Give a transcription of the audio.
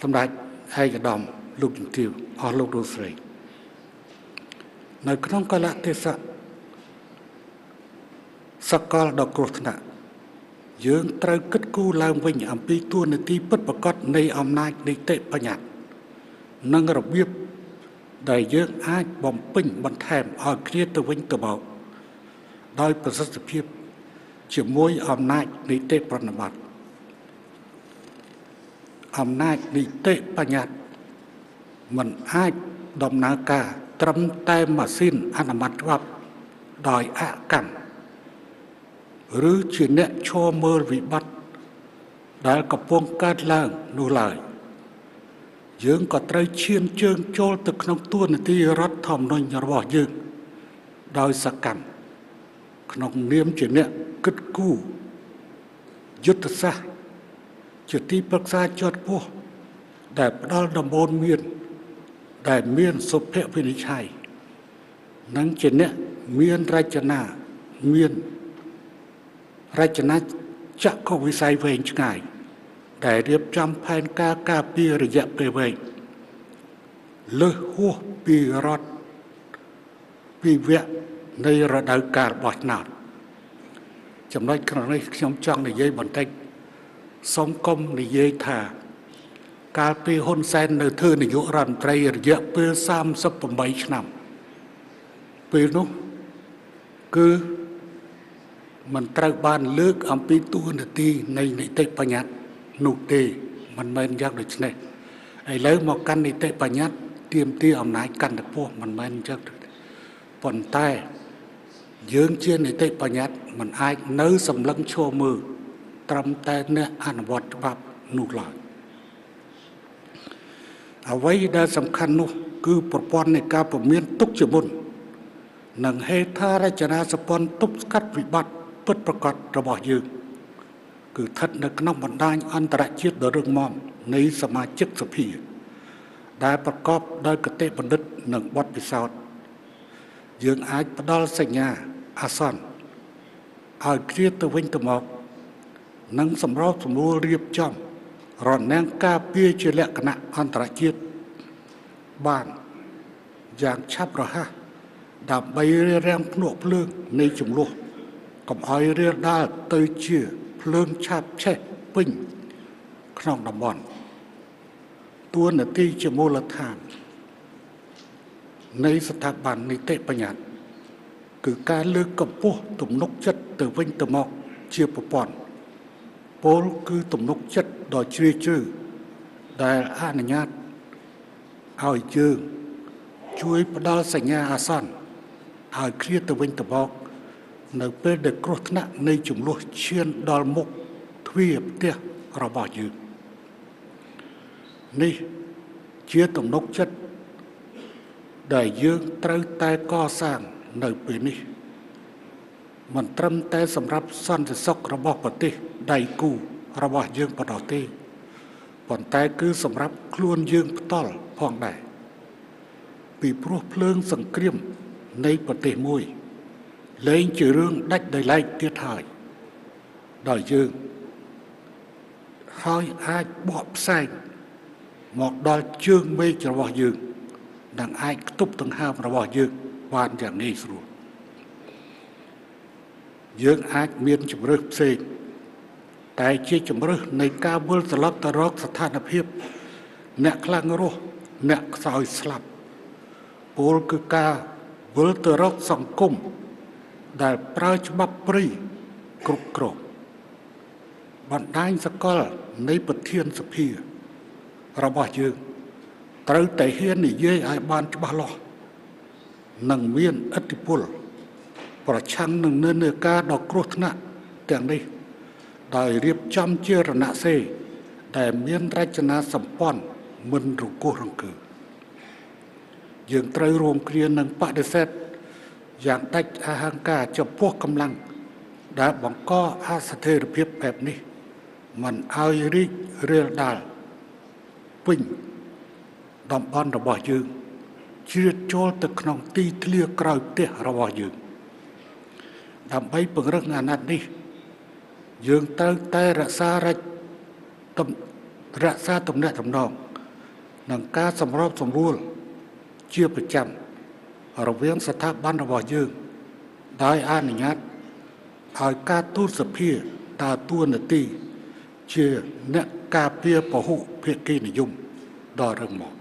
សម្ដេចឯកឧត្តមលោកជំទាវអស់លោកលោកស្រីនៅក្នុងកាលៈទេសៈសកលដ៏គ្រោះថ្នាក់យើងត្រូវគិតគូរឡើងវិញអំពីតួនាទីពិតប្រាកដនៃអំណាចនីតិបញ្ញត្តិនិងរបៀបដែលយើងអាចបំពេញបន្ថែមឲ្យគ្នាទៅវិញទៅមកដោយប្រសិទ្ធភាពជាមួយអំណាចនីតិប្រណិប័តអំណាចនីតិបញ្ញត្តិមិនអាចដំណើរការត្រឹមតែម៉ាស៊ីនអនុម័តច្បាប់ដោយអកម្មឬជាអ្នកឈរមើលវិបត្តិដែលកំពុងកើតឡើងនោះឡើយយើងក៏ត្រូវឈានជើងចូលទៅក្នុងតួនាទីរដ្ឋធម្មនុញ្ញរបស់យើងដោយសកម្មក្នុងនាមជាអ្នកគិតគូរយុទ្ធសាស្ត្រជាទីប្រឹក្សាជាន់ខ្ពស់ដែលផ្ដល់ដំបូន្មានដែលមានសុភវិនិច្ឆ័យនិងជាអ្នកមានរចនាមានរចនាចក្ខុវិស័យវែងឆ្ងាយដែលរៀបចំផែនការការពាររយៈពេលវែងលើសហួសពីរដ្ឋពីវគ្គនៃរដូវកាលបោះឆ្នោតចំណុចក្នុងនេះខ្ញុំចង់និយាយបន្តិចសូមកុំនិយាយថាកាលពីហ៊ុនសែននៅធ្វើនាយករដ្ឋមន្ត្រីរយៈពេល38ឆ្នាំពេលនោះគឺមិនត្រូវបានលើកអំពីតួនាទីនៃនីតិបញ្ញត្តិនោះទេមិនមែនយ៉ាងដូចនេះឥឡូវមកកាន់នីតិបញ្ញត្តិទាមទារអំណាចកាន់តែខ្ពស់មិនមែនអញ្ចឹងប៉ុន្តែយើងជានីតិបញ្ញត្តិមិនអាចនៅសម្លឹងឈរមើលត្រឹមតែអ្នកអនុវត្តច្បាប់នោះឡើយអ្វីដែលសំខាន់នោះគឺប្រព័ន្ធនៃការពមៀនទុកជាមុននិងហេដ្ឋារចនាសម្ព័ន្ធទប់ស្កាត់វិបត្តិពិតប្រាកដរបស់យើងគឺស្ថិតនៅក្នុងបណ្ដាញអន្តរជាតិដ៏រឹងមាំនៃសមាជិកសភាដែលប្រកបដោយគតិបណ្ឌិតនិងបទពិសោធន៍យើងអាចផ្ដល់សញ្ញាអាសន្នឲ្យគ្នាទៅវិញទៅមកនិងសម្របសម្រួលរៀបចំរនាំងការពារជាលក្ខណៈអន្តរជាតិបានយ៉ាងឆាប់រហ័សដើម្បីរារាំងភ្នក់ភ្លើងនៃចំនួនកុំឲ្យរាលដាលទៅជាភ្លើងឆាបឆេះពេញក្នុងតំបន់តួនាទីជាមូលដ្ឋាននៃស្ថាប័ននីតិបញ្ញត្តិគឺការលើកកម្ពស់ទំនុកចិត្តទៅវិញទៅមកជាប្រព័ន្ធពលគឺទំនុកចិត្តដ៏ជ្រាលជ្រៅដែលអនុញ្ញាតឲ្យយើងជួយផ្ដល់សញ្ញាអាសន្នឲ្យគ្នាទៅវិញទៅមកនៅពេលដែលគ្រោះថ្នាក់នៃចំនួនឈានដល់មុខទ្វារផ្ទះរបស់យើងនេះជាទំនុកចិត្តដែលយើងត្រូវតែកសាងនៅពេលនេះមិនត្រឹមតែសម្រាប់សន្តិសុខរបស់ប្រទេសដៃគូរបស់យើងប៉ុណ្ណោះទេប៉ុន្តែគឺសម្រាប់ខ្លួនយើងផ្ទាល់ផងដែរពីព្រោះភ្លើងសង្គ្រាមនៃប្រទេសមួយលែងជារឿងដាច់ដោយឡែកទៀតហើយដោយយើងហើយអាចបកផ្សែងមកដល់ជើងមេឃរបស់យើងនិងអាចខ្ទប់ដង្ហើមរបស់យើងបានយ៉ាងងាយស្រួលយើងអាចមានជម្រើសផ្សេងតែជាជម្រើសនៃការវិលត្រឡប់ទៅរកស្ថានភាពអ្នកខ្លាំងរស់អ្នកខ្សោយស្លាប់ពលគឺការវិលទៅរកសង្គមដែលប្រើច្បាប់ព្រៃគ្រប់គ្រងបណ្ដាញសកលនៃប្រធានសភារបស់យើងត្រូវតែហ៊ាននិយាយឲ្យបានច្បាស់លាស់និងមានឥទ្ធិពលប្រឆាំងនឹងនិន្នាការដ៏គ្រោះថ្នាក់ទាំងនេះដោយរៀបចំជារណសិរ្សដែលមានរចនាសម្ព័ន្ធមិនរង្គោះរង្គើយើងត្រូវរួមគ្នានឹងបដិសេធយ៉ាងដាច់អហង្ការចំពោះកម្លាំងដែលបង្កអស្ថិរភាពបែបនេះមិនឲ្យរីករាលដាលពេញតំបន់របស់យើងជ្រៀតចូលទៅក្នុងទីធ្លាក្រោយផ្ទះរបស់យើងដើម្បីពង្រឹងអាណត្តិនេះយើងត្រូវតែរក្សាទំនាក់ទំនង និងការសម្របសម្រួលជាប្រចាំរវាងស្ថាប័នរបស់យើងដោយអនុញ្ញាតឲ្យការទូតសភាដើរតួនាទីជាអ្នកការពារពហុភាគីនិយមដ៏រឹងមាំ។